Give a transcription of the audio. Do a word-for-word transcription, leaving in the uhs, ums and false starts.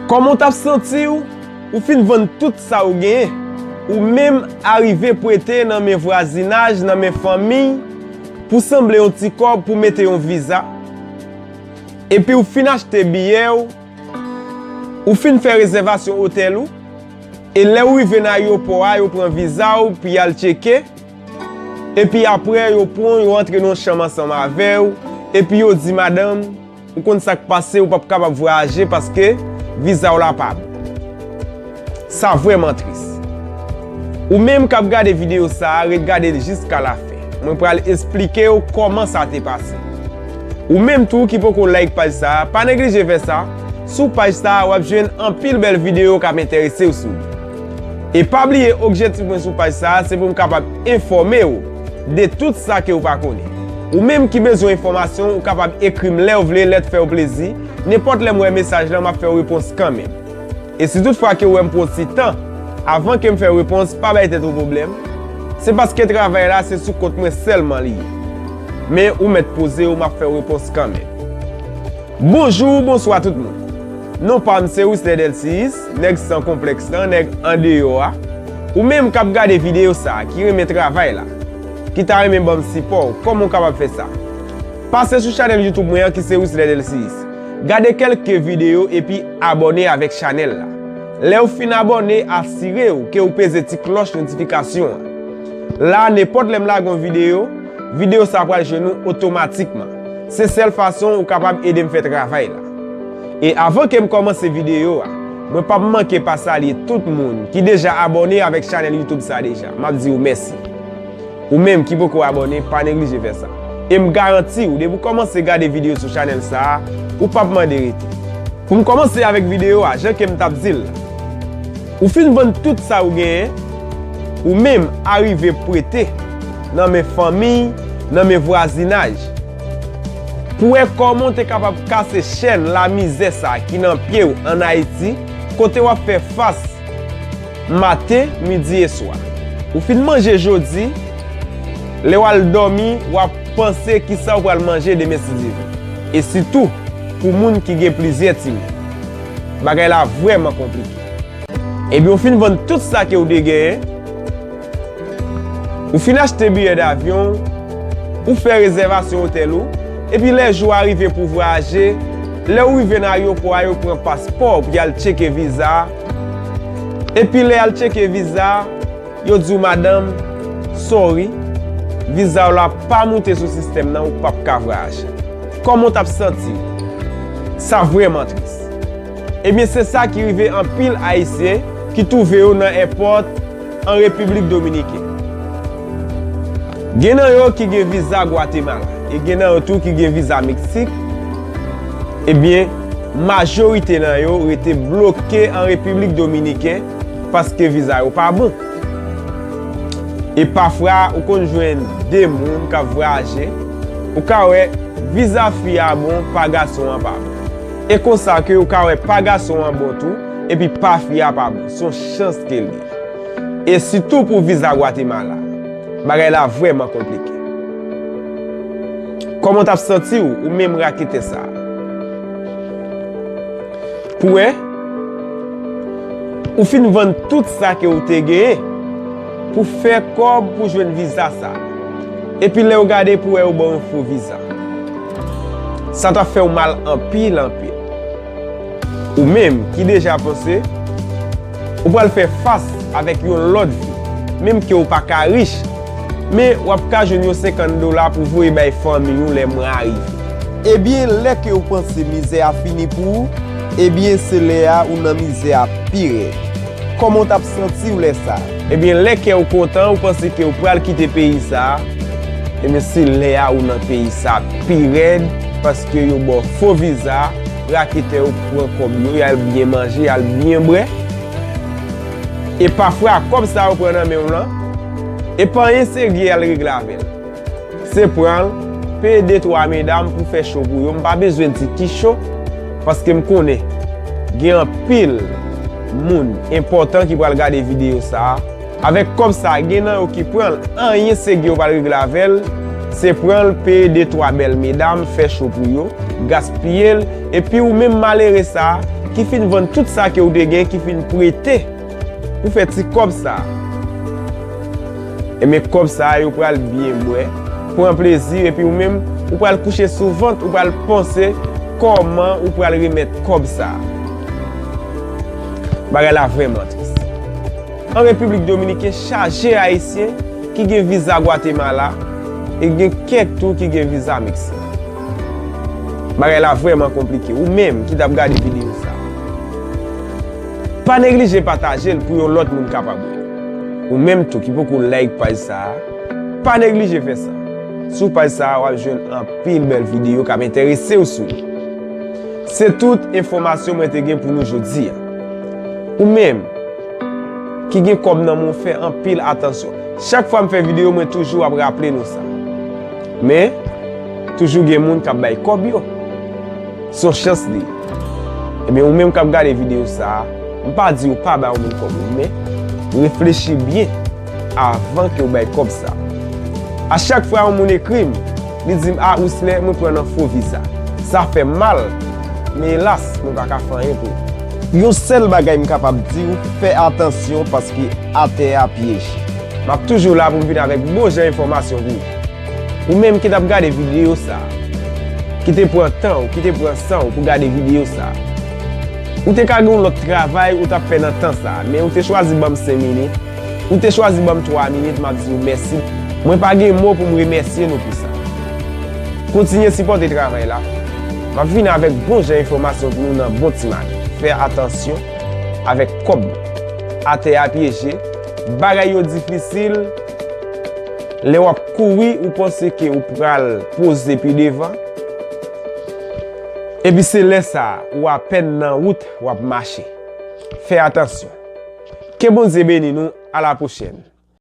Kòman w t ap santi w? Ou fin vann tout sa ou genyen. Ou menm arive prete nan men vwazinaj, nan men fanmi, pou sanble yon ti kòb pou mete yon viza. Epi ou fin achte biyè w, ou fin fè rezèvasyon otèl ou, e lè ou rive nan ayewopò a, yo pran viza w pou y al tcheke, epi apre, yo pran w, yo antre nan yon chanm ansanm avè w, epi yo di, madanm, ou konn sa k pase, ou p ap kapab vwayaje paske viza w la pa bon. Sa vrèman tris. Ou menm k ap gade videyo sa a, ret gade l jiska lafen. Mwen pral esplike w kòman sa te pase. Ou menm tou ki poko like paj sa a, pa neglije fè sa. Sou paj sa a, w ap jwenn anpil bèl videyo k ap enterese w sou li. E pa bliye, objektif mwen sou paj sa a, se pou m kapab enfòme w de tout sa ke w pa konnen. Ou menm ki bezwen enfòmasyon, ou kapab ekri m lè w vle, lè t fè w plezi. Nenpòt lè m wè mesaj lan, m ap fè w repons kanmenm. E si tout fwa ke w wè m pran ti tan avan ke m fè repons, pa bay tèt ou pwoblèm. Se paske travay la, se sou kont mwen sèlman li ye. Men ou mèt poze w, m ap fè w repons kanmenm. Bonjou, bonswa tout moun. Non pa m se Wisley Delcius, nèg san konplèks lan, nèg andeyò a. Ou menm k ap gade videyo sa a, ki renmen travay la, ki ta renmen ban m sipò w, kòman w kapab fè sa? Pase sou chanèl YouTube mwen an ki se Wisley Delcius. Gade kèlke videyo epi abòne avèk chanèl la. Lè w fin abòne, asire w ke w peze ti klòch notifikasyon an. La, nenpòt lè m lage yon videyo, videyo sa a pral jwenn ou otomatikman. Se sèl fason ou kapab ede m fè travay la. E avan ke m kòmanse videyo a, mwen p ap manke pa salye tout moun ki deja abòne avèk chanèl YouTube sa a deja. M ap di w mèsi. Ou menm ki poko abòne, pa neglije fè sa. E m garanti w, depi w kòmanse gade videyo sou chanèl sa a, ou p ap mande rete. Pou m kòmanse avèk videyo a, jan ke m t ap di l la. Ou fin vann tout sa ou genyen, ou menm arive prete nan men fanmi, nan men vwazinaj, pou wè kòman w te kapab kase chèn lamizè sa a ki nan pye w ann Ayiti, kote w ap fè fas maten, midi e swa. Ou fin manje jodi, lè w al dòmi, w ap panse kisa w pral manje demen si Dye vle. E sitou, pou moun ki gen plizyè timoun. Bagay la vrèman konplike. Ebyen, ou fin vann tout sa ke w te genyen, ou fin achte biyè davyon, ou fè rezèvasyon otèl ou, epi lè jou a rive pou vwayaje, lè w rive nan ayewopò a, yo pran paspò w pou y al tcheke viza a. Epi lè y al tcheke viza a, yo di w, madanm, sorry, viza w la pa moute sou sistèm nan, ou p ap ka vwayaje. Kòman w t ap santi w? Sa vrèman tris. Ebyen, se sa ki rive anpil Ayisyen ki twouve yo nan èpòt an Repiblik Dominiken. Gen nan yo ki gen viza Gwatemala, e gen nan yo tou ki gen viza Meksik. Ebyen, majorite nan yo rete bloke an Repiblik Dominiken paske viza yo pa bon. E pafwa, ou konn jwenn de moun k ap vwayaje, ou ka wè viza fi a bon, pa gason an pa bon. E konsa ke ou ka wè pa gason an bon tou, epi pa fi a pa bon. Se yon chans ke l ye. E sitou pou viza Gwatemala. Bagay la vrèman konplike. Kòman w t ap santi w, ou menm raketè sa a? Pou wè, ou fin vann tout sa ke w te genyen pou fè kòb pou jwenn viza sa a. Epi lè w gade pou wè yo ba w yon fo viza. Sa t ap fè w mal anpil, anpil. Ou menm ki deja panse ou pral fè fas avèk yon lòt vi, menm ke w pa ka rich, men w ap ka jwenn yon senkant dola pou voye bay fanmi w lè mwa a rive. Ebyen, lè ke w panse mizè a fini pou ou, ebyen, se lè a ou nan mizè a pi rèd. Kòman w t ap santi w lè sa a? Ebyen, lè kè w kontan, ou panse ke w pral kite peyi sa a, ebyen, se lè a ou nan peyi sa a pi rèd, paske yo ba w fo viza, raketè yo pran kòb yo, y al byen manje, y al byen bwè. E pafwa, kòb sa yo pran nan men w lan, e pa anyen serye y al regle avè l. Se pran l, peye de twa medam pou fè cho pou yo. M pa bezwen di ki cho, paske m konnen gen anpil moun enpòtan ki pral gade videyo sa a. Avèk kòb sa a, gen nan yo ki pran l, anyen serye yo pral regle avè l, se pran l, peye de twa bèl medam, fè cho pou yo, gaspiye l, epi ou menm malere sa a, ki fin vann tout sa ke w te gen, ki fin prete pou fè ti kòb sa a. Ebyen, kòb sa a, yo pral byen bwè, pran plezi, epi ou menm, ou pral kouche sou vant, ou pral panse kòman ou pral remèt kòb sa a. Bagay la vrèman tris. An Repiblik Dominik, chaje Ayisyen ki gen viza Gwatemala e gen kèk tou ki gen viza Meksik. Bagay la vrèman konplike. Ou menm ki t ap gade videyo sa a, pa neglije pataje l pou yon lòt moun kapab wè. Ou menm tou ki poko like paj sa a, pa neglije fè sa. Sou paj sa a, w ap jwenn anpil bèl videyo k ap enterese w sou li. Se tout enfòmasyon mwen te gen pou nou jodi a. Ou menm ki gen kòb nan men w, fè anpil atansyon. Chak fwa m fè videyo, mwen toujou ap raple nou sa. Men, toujou gen moun k ap bay kòb yo. Se yon chans li ye. Ebyen, ou menm k ap gade videyo sa a, m pa di w pa bay yon moun kòb ou, men reflechi byen avan ke w bay kòb sa. A chak fwa yon moun ekri m, li di m, "A, Wisner, mwen pran nan fo viza." Sa fè m mal, men elas, mwen pa ka fè anyen pou li. Yon sèl bagay m kapab di w, fè atansyon paske atè a pyeje. M ap toujou la pou m vin avèk bon jan enfòmasyon pou ou. Ou menm ki t ap gade videyo sa a, ki te pran tan w, ki te pran san w pou gade videyo sa a. Ou te ka gen yon lòt travay ou t ap fè nan tan sa a, men ou te chwazi ban m senk minit, ou te chwazi ban m twa minit, m ap di w mèsi. Mwen pa gen mo pou m remèsye nou pou sa. Kontinye sipòte travay la. M ap vin avèk bon jan enfòmasyon pou nou nan bon ti maten. Fè atansyon avèk kòb. Atè a pyeje, bagay yo difisil. Lè w ap kouri, ou panse ke ou pral poze pi devan. Epi se lè sa a, ou apèn nan wout, w ap mache. Fè atansyon. Ke Bondye beni nou, a la pwochèn.